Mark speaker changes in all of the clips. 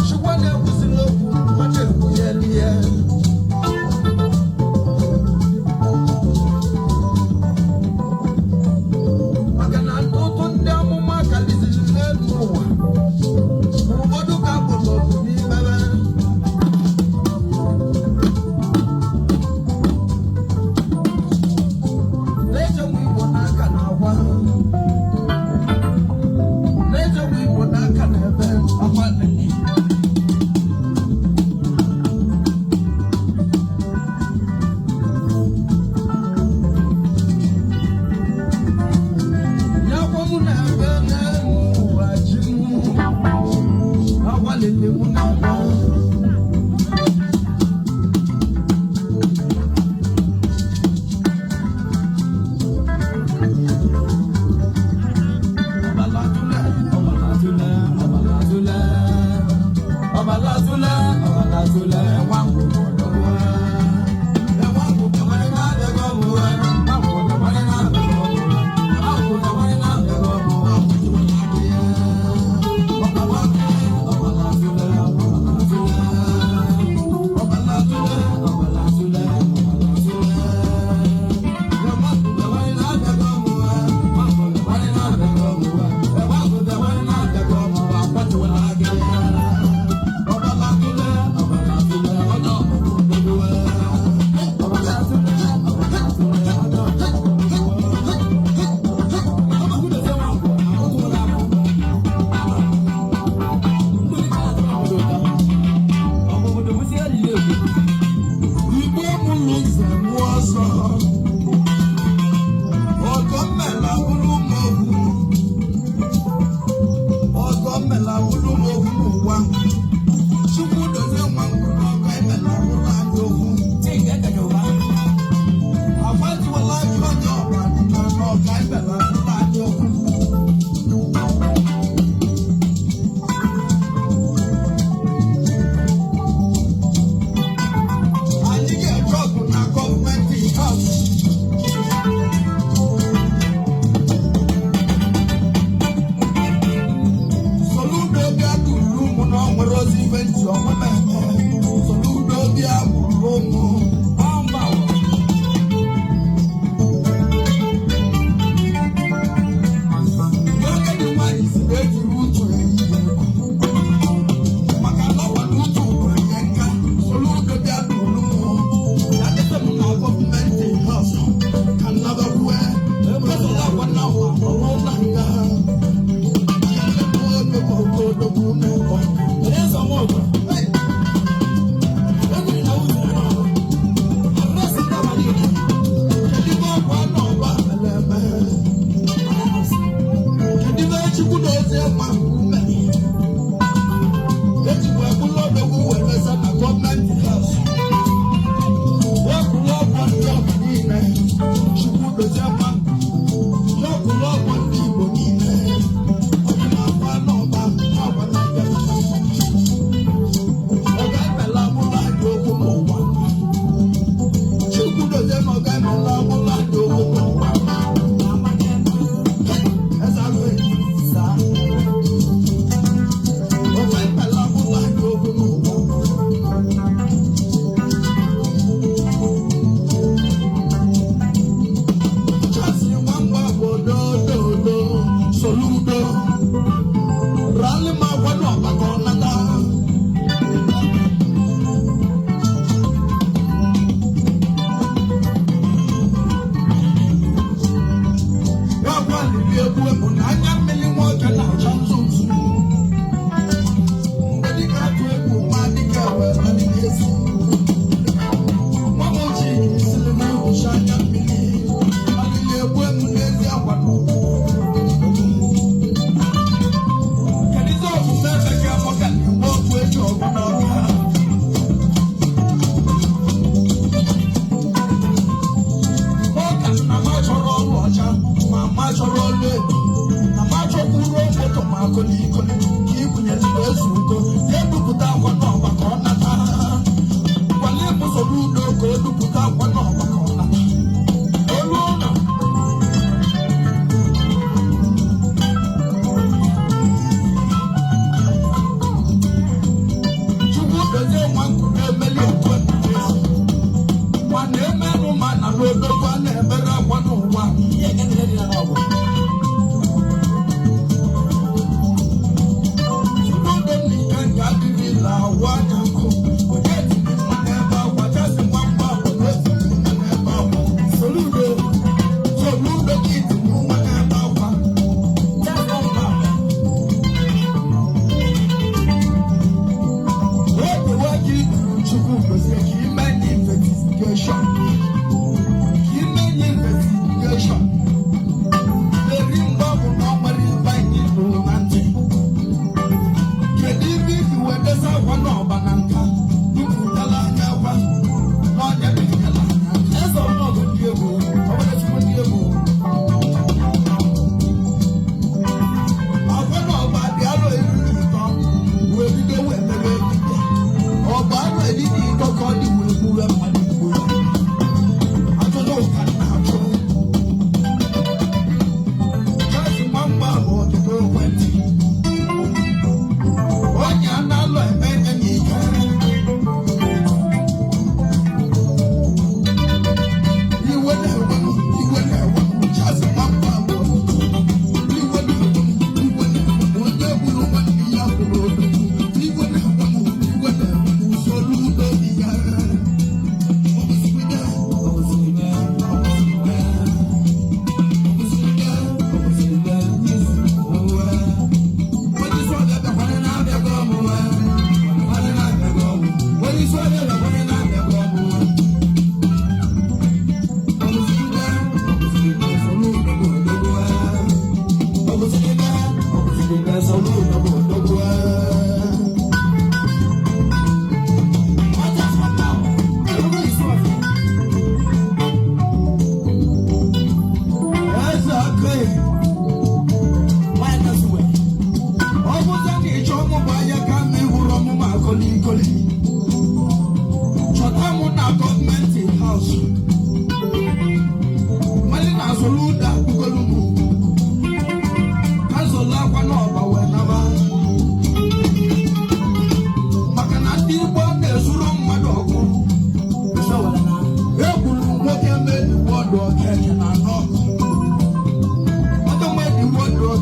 Speaker 1: Chukwu na-ekwuzila okwu, mmadụ ekwugheli ya. Maka na ọtụtụ ndị amụma kaliziri n'elu ụwa, ụfọdụ ka kpọrọ oku n'ime ha. Na-echekwa Igbo n'aka na-akwa, na-echekwa Igbo n'aka na ebe akwa nene. Ya kwa mụ na-ebe n'elu ụwa ji mụ akwa lele mụ na-akwa. Ọbalatule, ọbalatule, ọbalatule, ọbalatule, ọbalatule, nwa ngwugwu odogwu. Nwa ngwugwu nwere na-abịaghị ọmụwe, nwa ngwugwu nwere na-abịaghị ọmụwe, nwa ngwugwu nwere na-abịaghị ọmụwe, ọbalatule, ọbalatule, ọbalatule, ọbalatule, ọbalatule. Igbo mụlụ nze mụọ ọzọ, ọgọ mmela bụrụ ụmụ ogwu, ọgọ mmela bụrụ ụmụ ogwu n'ụwa. Chukwu dozie nwa ngwuru ọgọ emela bụrụ anyị ogwu. Agbatiwala gị onye ọba na ọga emela bụrụ anyị ogwu. Anyị ga-eje ọgụ na gọọmenti haus. Soludo bịa duru ụmụ na ọ nwere ozi ibe ntị ọnwa eme. Soludo bịa gburu ụmụ. N'oge dị nwanyị si na ejiri utu ehihie maka na ọwa na utu nwere nye nka. Soludo bịa duru ụmụ. Ya dịka m na gọọmenti haus ka nnabakwue. Emesola akwa na ụwa ọrụ na nga. Ndị Igbo niile Soludo, rally ma kwado ọgbakọ nata. Nwagwa liri egwu egwu na anya mmiri nwoke na-acha nzu nzu. Mgbe dịka atụ egwu nwa dịka wee malite ezi. Nwa m ochie siri na ịhụcha anya mmiri. Alili egwu egwu n'ezi akwa n'ụwa. Kedụzi omume ebe ka maka na igwe ọgwụ eji ọgụ n'ọka? Ọka na ma chọrọ ọrụ ọcha, ma ma chọrọ ọrụ edo, na ma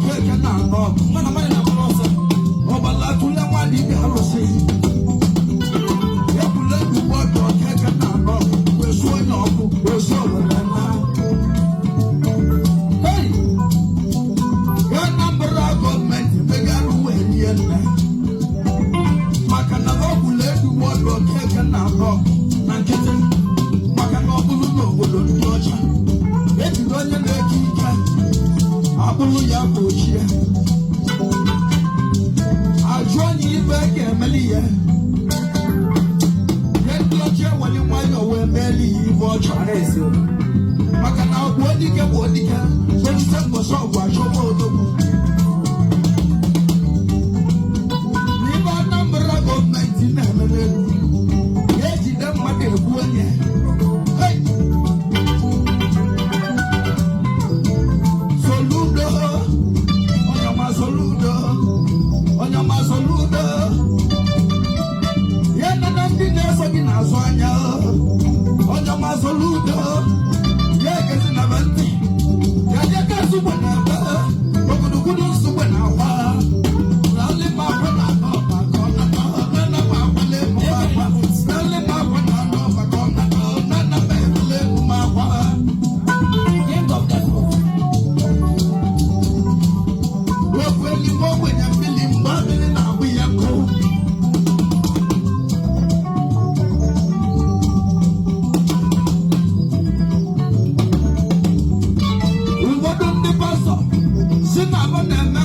Speaker 1: Okeke na anọ.
Speaker 2: Mana mmadụ na-agbara ọsọ.
Speaker 1: Ọbala tụle nwa dibịa arụsị. Ekwule ugbo ọdụ Okeke na anọ wee suo onye ọkụ ozu owere na. Hey! Anambra gọọmenti megara wee rie nne. Maka na ọ gwụla eduwe ọdụ Okeke na anọ na nkịtị. Maka na ọ bụrụ n'obodo ndị ọcha, ejide onye na-eke ike, abụrụ ya gbochie. Ajụ onye ibe ga-emeli ya. Ihe ndị ọcha eweli nwayọọ wee meeli ya ibe ọ chọrọ.
Speaker 2: Ọ na-esi okwu.
Speaker 1: Maka na ọ bụ odike bụ odike, ojite mgbọsọ ọgwụ achọwa odogwu. N'ime Anambra gọọmenti na-eme n'elu, ya ejide mmadụ egbu onye. Hey! Soludo, onye ọma Soludo, onye ọma Soludo. Ya nana ndị na-eso gị n'azụ anya, onye ọma Soludo, ya egezi na be ntị. Ya jeka nsugbe na-ebe, ogudugudu nsugbe na-agba. N'ala ịma akwa na anọ maka ọnata, nana m akwala emu akwa. N'ala ịma akwa na anọ maka ọnata, nana m ebele emu akwa.
Speaker 2: King of the fruit.
Speaker 1: Okwu eluigwe ogbenye mmiri mgbe mmiri na-agbụ ya nkụ. Ụfọdụ ndị pastọ si na abụ na-eme